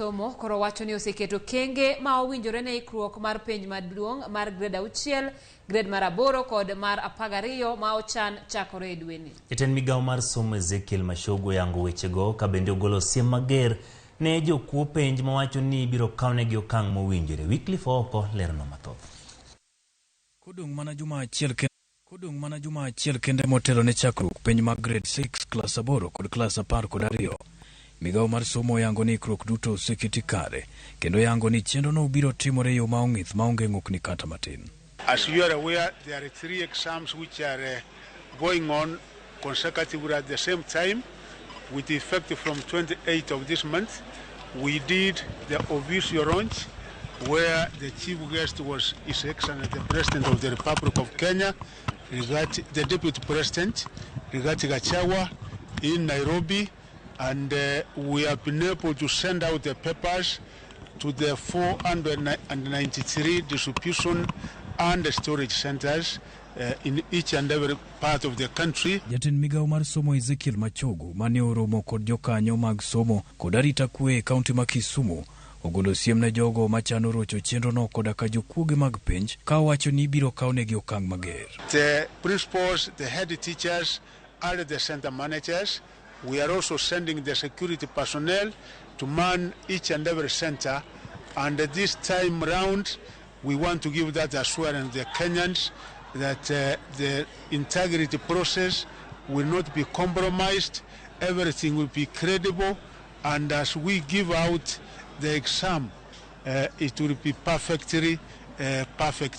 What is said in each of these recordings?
somo koro wacho ni oseketo kenge ma owinjore ne ikruok mar penj maduong' mar grade 6, grade mar 8 kod mar 12 ma ochan chakore e dweni. Jatend migawo mar somo Ezekiel Machogu oyango wechego ka bende ogolo siem mager ne jokuo penj mawacho ni ibiro kawnegi okang' mowinjore. Wycliffe Ooko lerono mathoth. Kodong' mana juma achiel kende motelo ne chakruok penj mag grade 6, klas 8 kod klas 12. Migawo mar somo oyango ni ikruok duto oseketi kare kendo yango ni chenrono biro timore e yo ma ong'ith maonge ng'ukni kata matin. As you are aware, there are 3 exams which are going on consecutively at the same time, with effect from 28th of this month. We did the official launch where the chief guest was His Excellency the President of the Republic of Kenya, the Deputy President, Rigathi Gachagua, in Nairobi, and we have been able to send out the papers to the 493 distribution and storage centers in each and every part of the country. Jatend migawo mar somo Ezekiel Machogu mane oromo kod jokanyo mag somo kod arita kwe e kaunti ma Kisumu ogolo siem ne jogo machano rocho chenrono koda ka jokuoge mag penj ka owacho ni ibiro kawnegi okang' mager. The principals, the head teachers, and the center managers. We are also sending the security personnel to man each and every center, and this time round we want to give that assurance to the Kenyans that the integrity process will not be compromised, everything will be credible, and as we give out the exam, it will be perfectly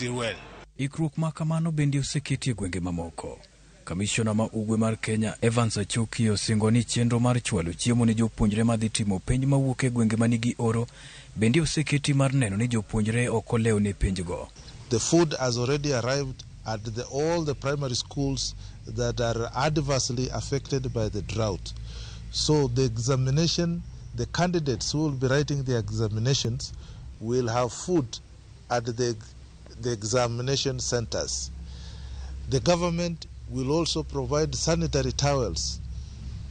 well. Ikruok ma kamano bende oseketi e gwenge mamoko. Kamishona ma ugwe mar Kenya Evans Achoki osingo ni chenro mar chwalo chiemo ne jopuonjre madhi timo penj mawuok e gwenge manigi oro bende oseketi mar neno ni jopuonjre ok olew ne penjgo. The food has already arrived at all the primary schools that are adversely affected by the drought. So the examination, the candidates who will be writing the examinations will have food at the examination centers. The government will also provide sanitary towels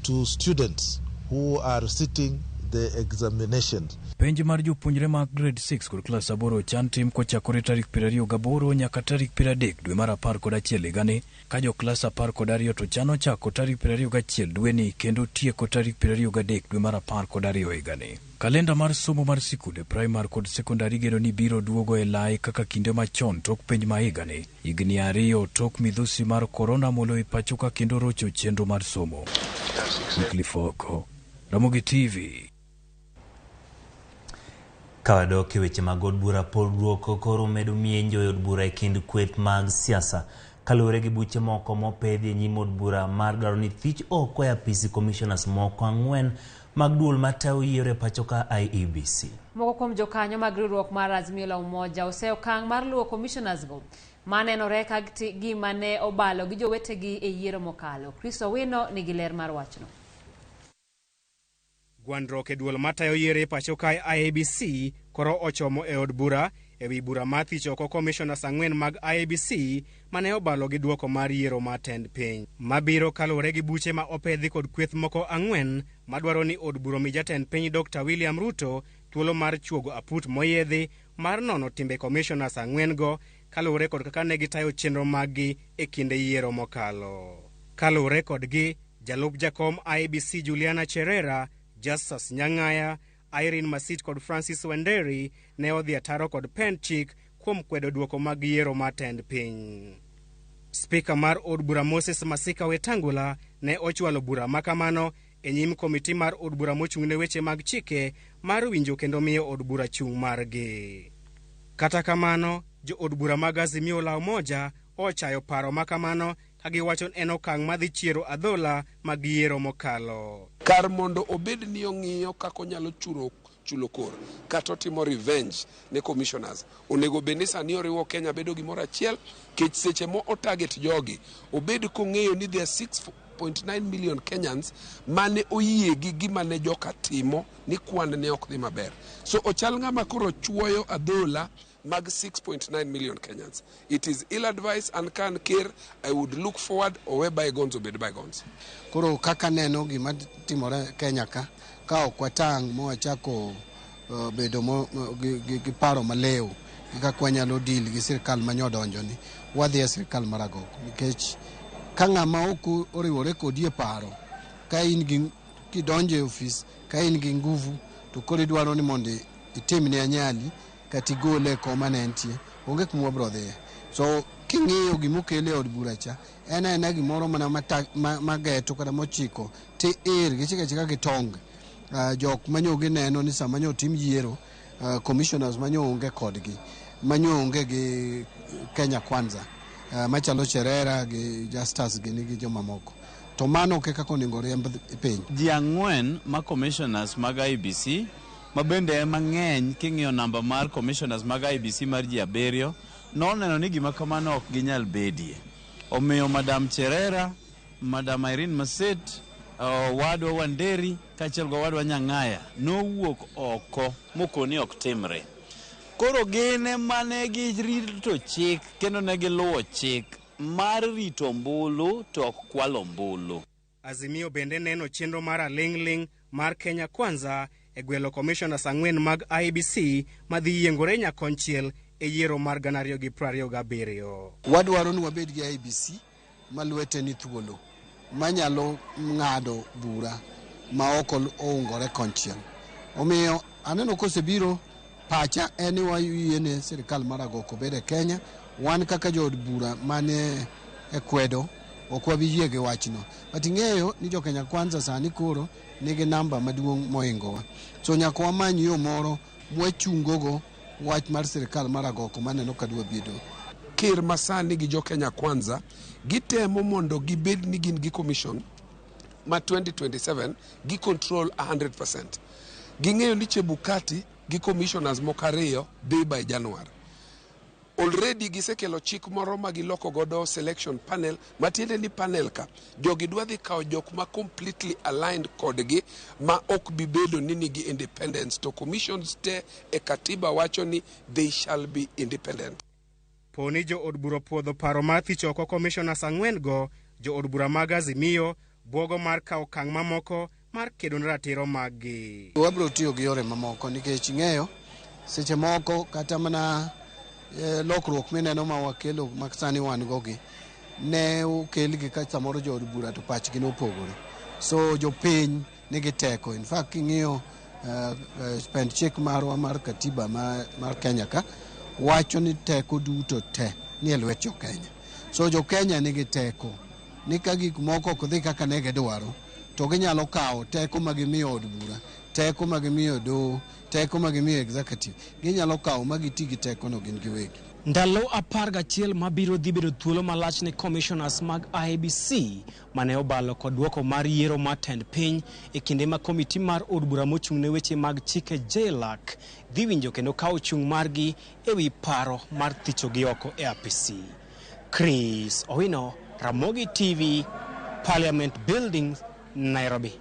to students who are sitting the examination. Penj mar jopuonjre mag grade 6 kod klas 8 ochan tim kochakore tarik 28 nyaka tarik 30 dwe mar 11 higani, ka jo klas 12 to chano chako tarik 21 dweni kendo tieko tarik 23 dwe mar 12 higani. Kalenda mar somo mar sikunde primar kod sekondari geno ni biro duogo e lai kaka kinde machon tok penj ma higani. Higni 2 tok midhusi mar korona molo e pacho ka kendo rocho chenro mar somo. Wycliffe Ooko, Ramogi TV. Ka wadok e weche mag od bura, pogruok koro medo mienjo e od bura e kind kweth mag siasa kaluwore gi buche moko mopedhi e nyim od bura mar dwaro ni thich oko e apisi commissioners moko 4 mag duol matayo yiero e pacho ka IEBC. Moko kuom jokanyo mag riwruok mar Azimio la Umoja oseyo okang' mar luwo commissioners go manenore ka gima ne obalo gi jowetegi e yiero mokalo. Chris Owino nigi ler mar wachno. Gwandruok e duol matayo yiero e pacho ka IEBC koro ochomo e od bura ewi bura mar thich oko commissioners 4 mag IEBC mane obalo gi duoko mar yiero mar tend piny. Mabiro kaluwore gi buche ma opedhi kod kweth moko 4 madwaro ni od bura omi jatend piny Dr. William Ruto thuolo mar chuogo aput moyiedhi mar nono timbe commissioners 4 go kaluwore kod kaka ne gitayo chenro maggi e kinde yiero mokalo. Kaluwore kodgi, jalup jakom IEBC Juliana Cherera, Justus Nyang'aya, Irene Masit kod Francis Wenderi ne odhi ataro kod pend chik kuom kwedo duoko mag yiero mar tend piny. Spika mar od bura Moses Masika Wetangula ne ochwalo bura makamano e nyim komiti mar od bura mochung'ne weche mag chike mar winjo kendo miyo od bura chung' margi. Kata kamano, jo od bura mag Azimio la Umoja ochayo paro makamano ka giwacho ni en okang' madhi chiero adhola mag yiero mokalo. Kar mondo obed ni ong'iyo kaka onyalo chulo kor kata otimo revenge ne commissioners, onego bed ni sani oriwo Kenya bedo gimoro achiel, kech seche mo o target jogi obed kong'eyo ni there are 6.9 million Kenyans mane oyie gi gima ne joka timo ni kwan ne ok dhi maber. So ochal ng'ama koro chuoyo adhola mag 6.9 million Kenyans. It is ill advice, and kan ker I would look forward owe bygones obed bygones. Koro kaka neno gima timore Kenya ka, ka ok watang' mawachako bedo gi paro malew gi kaka wanyalo deal gi sirkal manyodonjo ni wadhi e sirkal mar agoko nikech ka ng'ama ok oriwore kodi e paro ka in gi kidonjo e ofis ka in gi nguvu to koro idwaro ni mondo itimne anyali kata igole e koma ne entie, onge kuma wabiro dhiye. So king'iyo gimokele e od bura cha, en aena gimoro mana mageto kata mochiko tir gichiko achika gi tong jok manyo gineno ni sama nyo tim yiero, commissioners manyo onge kodgi, manyo onge gi Kenya Kwanza, machalo Cherera gi Justus gini gi jomamoko. To mano ok e kaka onego riemb piny. Ji 4 ma commissioners mag IEBC ma bende ema ng'eny king'iyo namba mar commissioners mag IEBC mar ji 7 noneno ni gima kamano ok ginyal bedie. Omiyo Madam Cherera, Madam Irene Maset, owadwa Wanderi kaachiel gi owadwa Nyang'aya nowuok oko mokoni ok timre. Koro gin ema ne girito chik kendo ne giluwo chik mar rito ombulu to ok kwalo ombulu. Azimio bende neno chenro mar aling'ling' mar Kenya Kwanza e gwelo commissioners 4 mag IEBC madhi yiengore nyakonchiel e yiero mar 2027. Wadwaro ni wabed gi IEBC ma lwete ni thuolo, manyalo ng'ado bura ma ok oungore konchiel. Omiyo aneno kosebiro, pacha en ni wayiene sirkal mar agoko bed e Kenya. Wan kaka jood bura mane e kwedo ok wabi yie gi wachno. But ing'eyo ni jo Kenya Kwanza sani koro nigi namba maduong' mohingowa. So nyaka wamany yo moro mwachungogo wach mar sirkal mar agoko maneno ka dwa bedo. Ker masani gi jo Kenya Kwanza gitemo mondo gibed ni gin gi commission ma 2027 gi control 100%. Ging'eyo ni Chebukati gi commissioners moko 2 dhi by January. Already gisekelo chik moro ma giloko godo selection panel, matiende ni panel ka jogi dwa dhi kawo jok ma completely aligned kodgi ma ok bi bedo ni nigi independence, to commissions te e katiba wacho ni they shall be independent. Poni jo od bura puodho paro mar thicho oko commissioners 4 go, jo od bura mag Azimio buogo mar kawo okang' mamoko mar kedo ne ratiro maggi. Wabiro tiyo gi yore mamoko nikech ing'eyo seche moko kata mana lokruok mineno ma wakelo ma sani wan go gi ne okelgi ka samoro jood bura to pachgi nopogore. So jopiny nigi teko. In fact king'iyo pend chik marwa mar katiba mar Kenya ka wacho ni teko duto te ni e lwet jo Kenya. So jo Kenya nigi teko ni ka gik moko ok dhi kaka ne gidwaro to ginyalo kawo teko ma gimiyo od bura, teko ma gimiyo doho, teko ma gimiyo executive, ginyalo kawo ma giti gi tekono gin giwegi. Ndalo 11 mabiro dhi bedo thuolo malach ne commissioners mag IEBC mane obalo kod duoko mar yiero mar tend piny e kinde ma komiti mar od bura mochung' ne weche mag chike JLAC dhi winjo kendo kawo chung' margi e wi paro mar thichogi oko e apisi. Chris Owino, Ramogi TV, Parliament Buildings, Nairobi.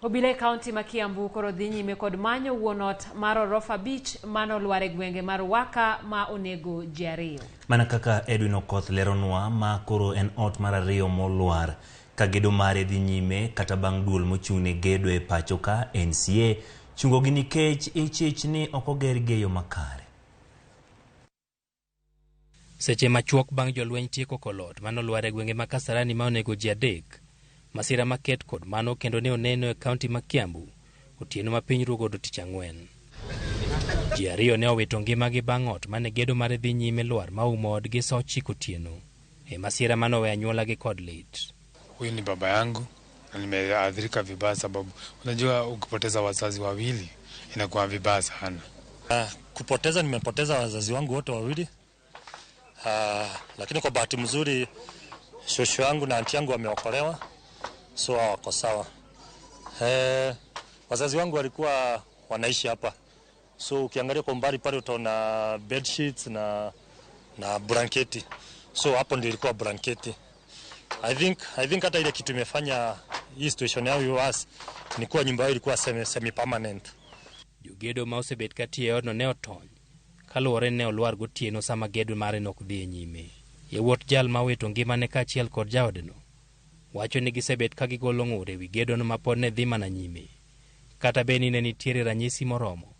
Obila e kaunti ma Kiambu koro dhi nyime kod manyo wuon ot mar orofa 5 manolwar e gwenge mar Waka ma onego ji 2. Mana kaka Edwin Okoth leronwa, ma koro en ot mar 2 molwar ka gedo mare dhi nyime kata bang' duol mochung' ne gedo e pacho ka NCA chungogi nikech ichich ni ok oger gi e yo makare. Seche machuok bang' jolweny tieko kolot manolwar e gwenge ma Kasarani ma onego ji 3, masira maket kod mano kendo ne oneno e kaunti ma Kiambu otieno ma piny ruo godo tich ang'wen. Ji 2 ne owito ngimagi bang' ot mane gedo mare dhi nyime lwar ma oumo odgi sa 9 otieno. E masira manowe anyuolagi kod lit. Huyu ni baba yangu na nimeathirika vibaya sababu unajua ukipoteza wazazi wawili inakuwa vibaya sana. Kupoteza, nimepoteza wazazi wangu wote wawili. Lakini kwa bahati mzuri shosho yangu na anti yangu wameokolewa, so wako sawa. Wazazi wangu walikuwa wanaishi hapa, so ukiangalia kwa umbali pale utaona bed sheets na blanketi, so hapo ndio ilikuwa blanketi. I think hata ile kitu imefanya hii situation yao iwas ni kuwa nyumba yao ilikuwa semi permanent. Jogedo ma osebet katiyo e odno ne otony kaluwore ne olwar gotieno sama gedo mare nok dhi e nyime. Yawuot jal ma owito ngimane kaachiel kod jaodeno wacho ni gisebet ka gigolo ng'ur ewi gedono ma pod ne dhi mana nyime, Kata bed ni ne nitiere ranyisi moromo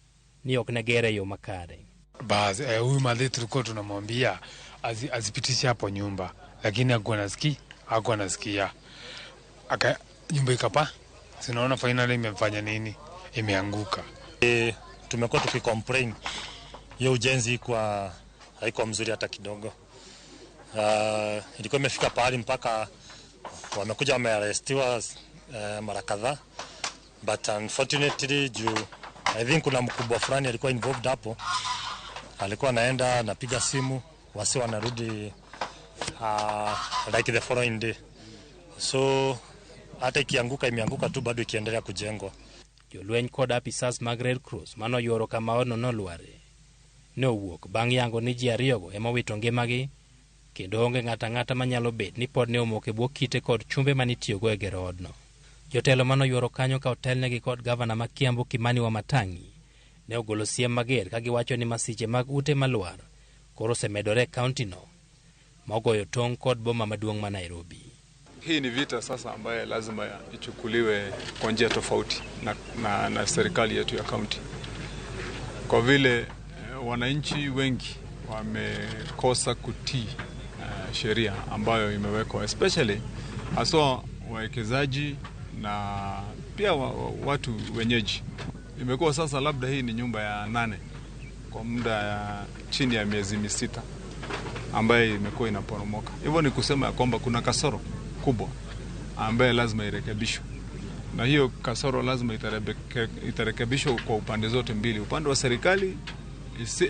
ni ok ne gere e yo makare. Bas, huyu madhe tulikuwa tunamwambia azipitishe hapo nyumba, lakini hakuwa nasikia, hakuwa nasikia. Aka nyumba ikapa, sinaona finally imefanya nini, imeanguka. Tumekuwa tukicomplain hiyo ujenzi kwa haikuwa mzuri hata kidogo. Ilikuwa imefika pahali mpaka wamekuja wamearestiwa mara kadhaa, but unfortunately juu I think kuna mkubwa fulani alikuwa involved hapo, alikuwa anaenda anapiga simu wasi wanarudi like the following day, so hata ikianguka imeanguka tu bado ikiendelea kujengwa. Jolweny kod apisas mag Red Cross manoyuoro kama odno nolware ne owuok bang' yango ni ji ariyogo ema owito ngimagi kendo onge ng'ato ang'ata manyalo bet ni pod ne omoko e bwo kite kod chumbe manitiyogo e gero odno. Jotelo manoyuoro kanyo ka otelnegi kod gavana ma Kiambu Kimani Wamatangi ne ogolo siem mager ka giwacho ni masiche mag ute malwar koro osemedore e kauntino ma ogoyo tong' kod boma maduong' ma Nairobi. Hii ni vita sasa ambaye lazima ichukuliwe kwa njia tofauti na serikali yetu ya kaunti, kwa vile wananchi wengi wamekosa kutii sheria ambayo imewekwa, especially haswa wawekezaji na pia watu wenyeji. Imekuwa sasa labda hii ni nyumba ya 8 kwa muda ya chini ya miezi 6 ambayo imekuwa inaporomoka. Hivyo ni kusema ya kwamba kuna kasoro kubwa ambayo lazima irekebishwe, na hiyo kasoro lazima itarekebishwa kwa upande zote mbili, upande wa serikali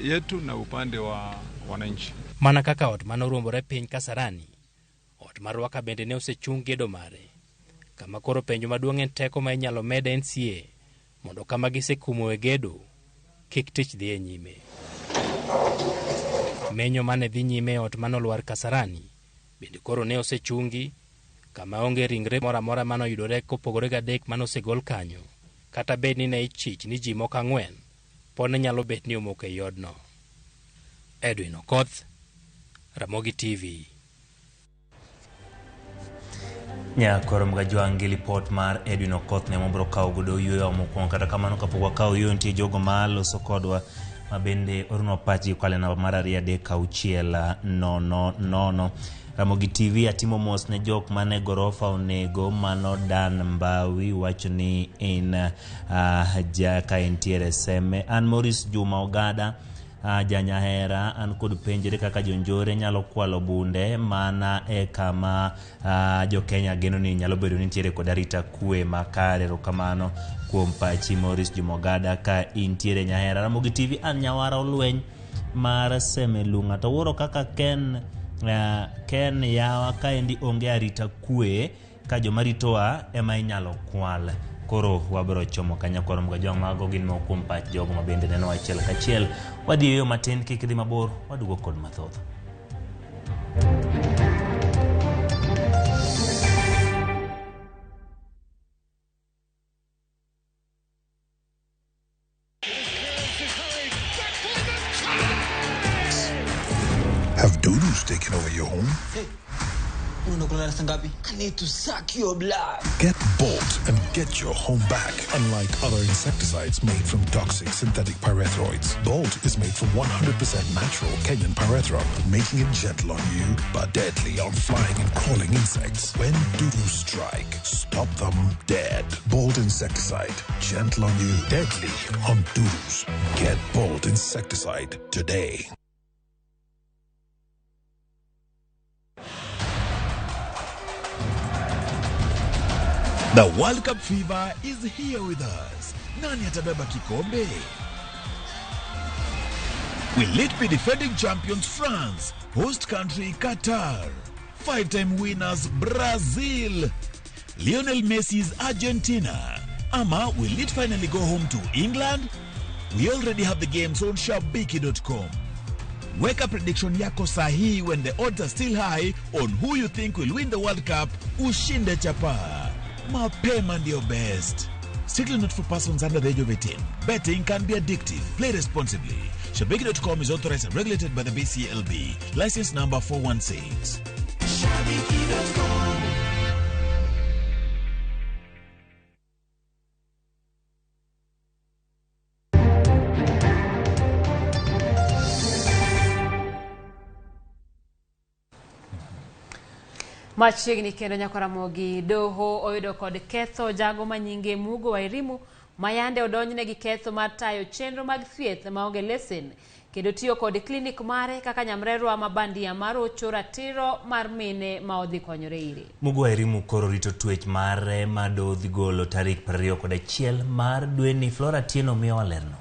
yetu na upande wa wananchi. Mana kaka ot manoruombore piny Kasarani, ot mar Ruaka bende ne osechung gedo mare, kama koro penjo maduong' en teko ma inyalo med NCA mondo kama gisekumoe gedo kik tich dhi e nyime. Menyo mane dhi nyime e ot manolwar Kasarani bende koro ne osechungi, kama onge ringre moro amora manoyudore kopogore gi 3 manosegol kanyo, kata bed ni ne ichich ni ji moko 4 pod ne nyalo bet ni omoko ei odno. Edwin Okoth, Ramogi TV. Nyakoro Mgajwang' gi lipot mar Edwin Okoth ne mobro kawo godo yueyo mokwongo. Kata kamano kapok wakawo yueyo, nitie jogo ma loso kodwa ma bende oronwa pachgi kokalo e namba mar 2 3 6 0 0. Ramogi TV atimo mos ne jok mane gorofa onego mano Dan Mbawi wacho ni en jaka entiere Seme. An Maurice Juma Ogada janyahera, an kod penjore kaka jonjore nyalo kwalo bunde mana e kama jo Kenya geno ni nyalo bedo ni nitiere kod arita kwe makare. Erokamano kuom pachi Maurice Juma Ogada ka intiere Nyahera. Ramogi TV an Nyawara Olweny mar Seme Lunga to wuoro kaka Ken yawa kaendi onge arita kwe ka joma ritowa ema inyalo kwal. Koro wabiro chomo kanyakwa Mgajwang'. Mago gin moko kuom pach jogo ma bende neno achiel kachiel. Wadhi e yo matin, kik idhi mabor, waduogo kod mathoth. Have dudus taken over your home? Hey, I need to suck your blood. Get Bolt and get your home back. Unlike other insecticides made from toxic synthetic pyrethroids, Bolt is made from 100% natural Kenyan pyrethrum, making it gentle on you but deadly on flying and crawling insects. When dudus strike, stop them dead. Bolt insecticide, gentle on you, deadly on dudus. Get Bolt insecticide today. The World Cup fever is here with us. Nani atabeba kikombe? Will it be defending champions France, host country Qatar, 5-time winners Brazil, Lionel Messi's Argentina, ama will it finally go home to England? We already have the games on Shabiki.com. Weka prediction yako sahihi when the odds are still high on who you think will win the World Cup. Ushinde chapa. Mapema ndio best. Strictly not for persons under the age of 18. Betting can be addictive. Play responsibly. Shabiki.com is authorized and regulated by the BCLB. License number 416. Shabiki.com. Machiegni kendo Nyakoramogi, doho oyudo kod ketho jago manyinge Mugo Wairimu mayande odonjne gi ketho mar tayo chenro mag thieth maonge lesen kendo tiyo kod klinik mare kaka nyamrerwa ma bandia mar rocho ratiro mar mine ma odhi konyore ire. Mugo Wairimu koro rito twech mare ma doho dhi golo tarik 21 mar dweni. Flora Atieno miyowa lerno.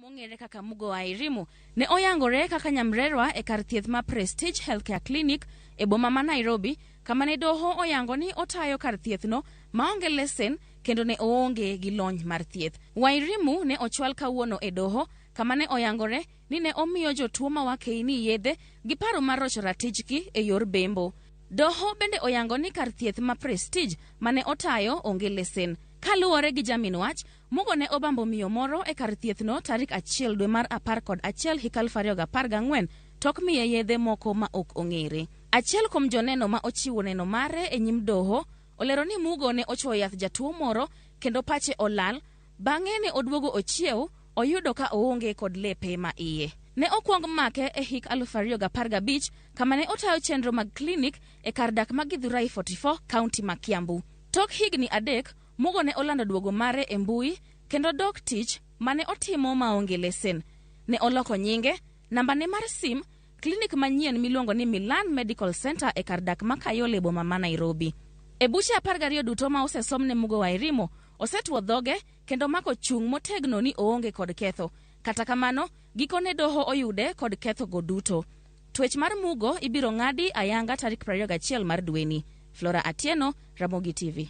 Mong'ere kaka Mugo Wairimu ne oyangore kaka nyamrerwa e kar thieth ma Prestige Healthcare Clinic e boma ma Nairobi, kama ne doho oyango ni otayo kar thiethno maonge lesen kendo ne oonge gi lony mar thieth. Wairimu ne ochwal kawuono e doho kama ne oyangore ni ne omiyo jotuo ma wakeini yedhe gi paro mar rocho ratichgi e yor bembo. Doho bende oyango ni kar thieth ma Prestige mane otayo onge lesen. Kaluwore gi jamin wach, Mugo ne obambo miyo moro e kar thiethno tarik 1 dwe mar 11 higa 2014 tok miye yedhe moko ma ok ong'ere. Achiel kuom joneno ma ochiwo neno mare e nyim doho olero ni Mugo ne ochuoyo yath jatuo moro kendo pache olal, bang'e ne oduogo ochiew oyudo ka oonge kod lepe ma iye. Ne okwong make e hik 2015 kama ne otayo chenro mag klinik e kar dak ma Githurai 44, kaunti ma Kiambu. Tok higni 3, Mugo ne olando duogo mare e mbui kendo dok tich mane otimo maonge lesen. Ne oloko nyinge, nambane mar sim, klinik manyien miluongo ni Milan Medical Center e kar dak ma Kayole boma ma Nairobi. E buche 12 duto ma osesom ne Mugo Wairimu, osetwo dhoge kendo mako chung' motegno ni oonge kod ketho. Kata kamano, gikone doho oyude kod ketho go duto. Twech mar Mugo ibiro ng'adi ayanga tarik 21 mar dweni. Flora Atieno, Ramogi TV.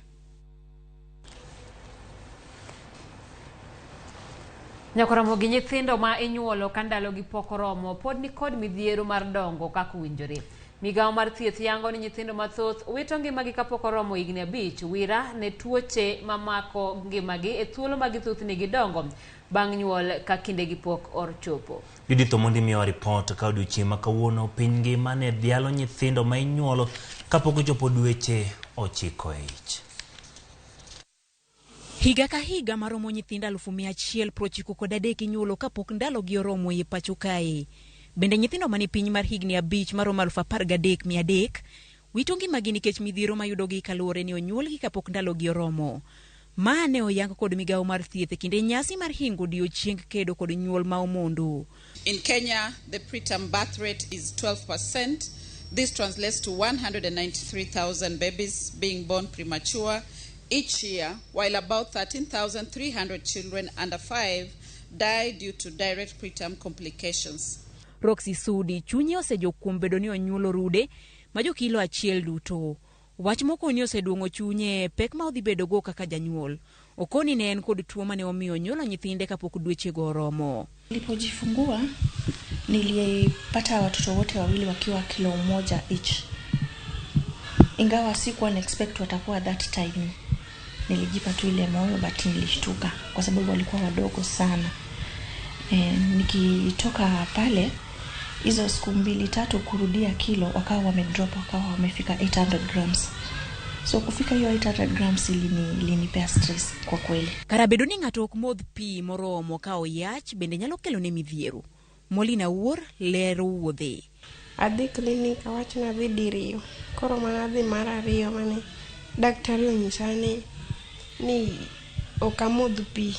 Nyakoramogi, nyithindo ma inyuolo ka ndalogi pok oromo pod nikod midhiero mar dongo kaka owinjore. Migawo mar thieth yango ni nyithindo mathoth wito ngimagi kapok oromo higni 5 wira ne tuoche mamako ngimagi e thuolo ma githothne gidongo bang' nyuol ka kindegi pok ochopo. Judith Omondi miyowa ripot ka odiochieng' ma kawuono piny ngima ne dhialo nyithindo ma inyuolo kapok ochopo dweche 9 e ich. Higa ka higa maromo nyithindo 193,000 inyuolo kapok ndalogi oromo e pacho kae. Bende nyithindo mani piny mar higni 5 maromo 13,300 wito ngimagi nikech midhiero mayudogi kaluwore ni onyuolgi kapok ndalogi oromo. Ma ne oyang kod migawo mar thieth e kinde nyasi mar hingo odiochieng kedo kod nyuol ma omondo. In Kenya, the preterm birth rate is 12%. This translates to 193,000 babies being born premature each year, while about 13,300 children under 5 die due to direct preterm complications. Roxy Sudi chunye osejok kuom bedo ni onyuolo rude ma jokilo 1 duto. Wach moko ni oseduong'o chunye pek ma odhi bedogo kaka janyuol. Okoni ne en kod tuo mane omiyo onyuolo nyithinde kapok dwechego oromo. Nilipojifungua nilipata watoto wote wawili wakiwa kilo 1 each. Ingawa sikuwa na expect watakuwa that time. Nilijipa tu ile moyo, but nilishtuka kwa sababu walikuwa wadogo sana. Nikitoka pale hizo siku 2-3 kurudia kilo wakawa wamedrop, wakawa wamefika 800 grams. So kufika hiyo 800 grams ilinipea stress kwa kweli. Karabedo ni ng'ato ok modh pi moromo ka oyach bende nyalo kelo ne midhiero. Molina Wuor lero wuodhe. Adhi klinik awach ni adhi diriyo. Koro mana adhi mar ariyo mane daktari onyisa ni ok amodh pi.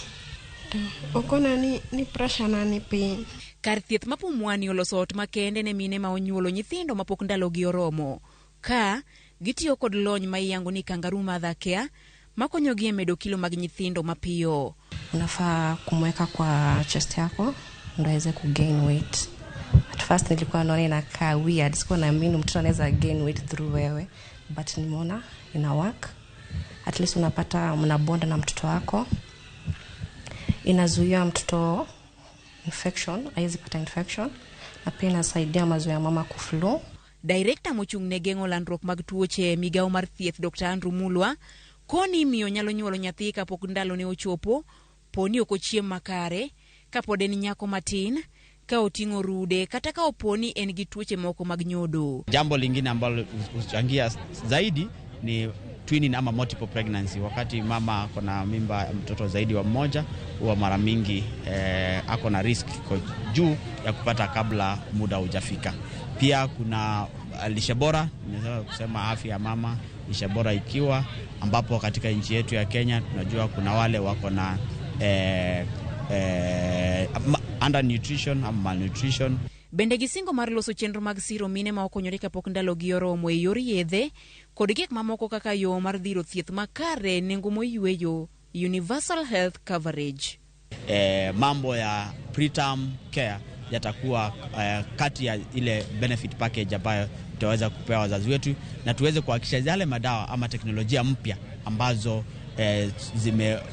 To okona ni pressure na ni piny. Kar thieth ma Pumwani oloso ot makende ne mine ma onyuolo nyithindo mapok ndalogi oromo. Ka gitiyo kod lony ma iyango ni kangaroo mother care makonyogi e medo kilo mag nyithindo mapiyo. Unafaa kumweka kwa chest yako ndo aweze kugain weight. At first nilikuwa naona inakaa weird, sikuwa naamini mtoto anaweza gain weight through wewe, but nimeona ina work. At least unapata mnabonda na mtoto wako. Inazuia mtoto infection, haiwezi pata infection, na pia inasaidia maziwa ya mama kuflow. Director mochung' ne geng'o landruok mag tuoche migawo mar thieth Dr. Andrew Mulwa koni miyo nyalo nyuolo nyathi kapok ndalone ochopo, poni ok ochiem makare, kapod en nyako matin, ka oting'o rude kata ka oponi en gi tuoche moko mag nyodo. Jambo lingine ambalo huchangia zaidi ni twinning ama multiple pregnancy. Wakati mama ako na mimba mtoto zaidi wa mmoja, huwa mara mingi ako na risk iko juu ya kupata kabla muda hujafika. Pia kuna Lishe bora, nimeweza kusema afya ya mama, lishe bora ikiwa ambapo katika nchi yetu ya Kenya tunajua kuna wale wako na undernutrition ama malnutrition. Bende gisingo mar loso chenro mag siro mine ma okonyore kapok ndalogi oromo e yor yedhe kod gik mamoko kaka yo mar dhiro thieth makare, nengo moyweyo, universal health coverage. Mambo ya preterm care yatakuwa kati ya ile benefit package ambayo tutaweza kupewa wazazi wetu, na tuweze kuhakikisha yale madawa ama teknolojia mpya ambazo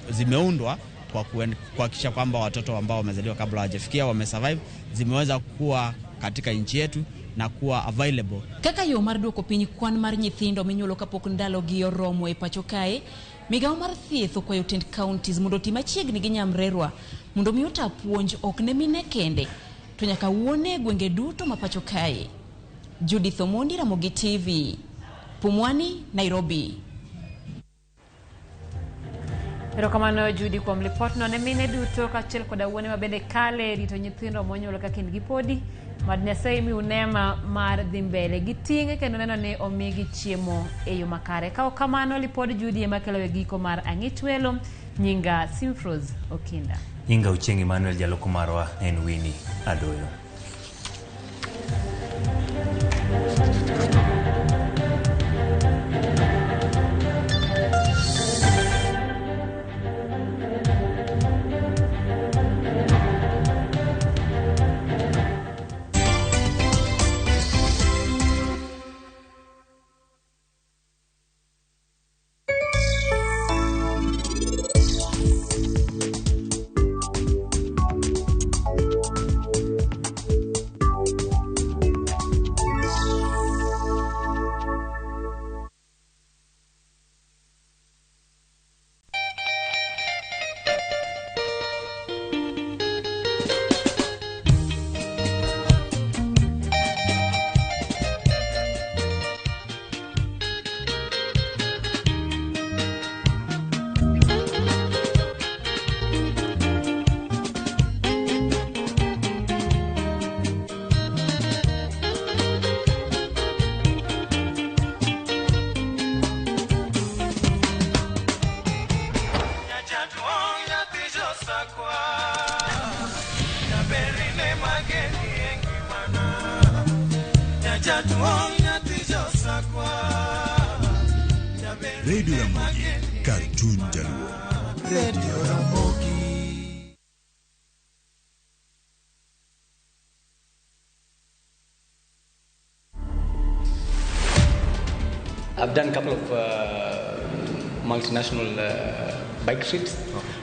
zimeundwa kwa kuhakikisha kwamba watoto ambao wamezaliwa kabla hawajafikia wamesurvive, zimeweza kuwa katika nchi yetu na kuwa available. Kaka yo mar duoko piny kwan mar nyithindo minyuolo kapok ndalogi oromo e pacho kae, migawo mar thieth okwayo tend counties mondo oti machiegni gi nyamrerwa mondo mi ota puonj ok ne mine kende to nyaka wuone e gwenge duto ma pacho kae. Judith Omondi, Ramogi TV, Pumwani, Nairobi. Erokamano Judy kuom lipotno ne mine duto kaachiel koda wuone ma bende kale rito nyithindo monyuol ka kindgi podi. Mad Nyasaye miu nema mar dhi mbele gi ting'e kendo neno ni omigi chiemo e yo makare. Ka ok kamano, lipod Judy ema kelo e giko mar Ang'ich Welo. Nyinga Simfrose Okinda. Nyinga Ochieng' Emmanuel, jaloko marwa en Winnie Adoyo. Radio Ramogi, Cartoon Jaluo. Radio Ramogi. I've done a couple of multinational bike trips.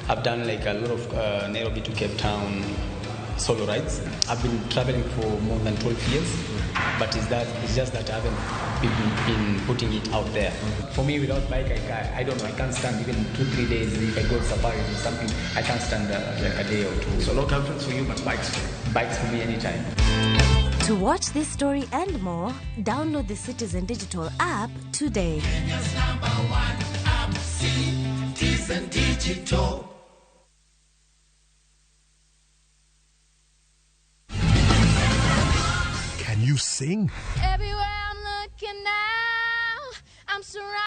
I've done like a lot of Nairobi to Cape Town solo rides. I've been traveling for more than 12 years, but it's just that I haven't been putting it out there. For me, without bike, I don't know, I can't stand even 2-3 days. If I go safaris or something, I can't stand like a day or two. So no girlfriends for you, but bikes for you. Bikes for me anytime. To watch this story and more, download the Citizen Digital app today. Kenya's #1 app, Citizen Digital. Can you sing? Everywhere I'm looking now, I'm surrounded.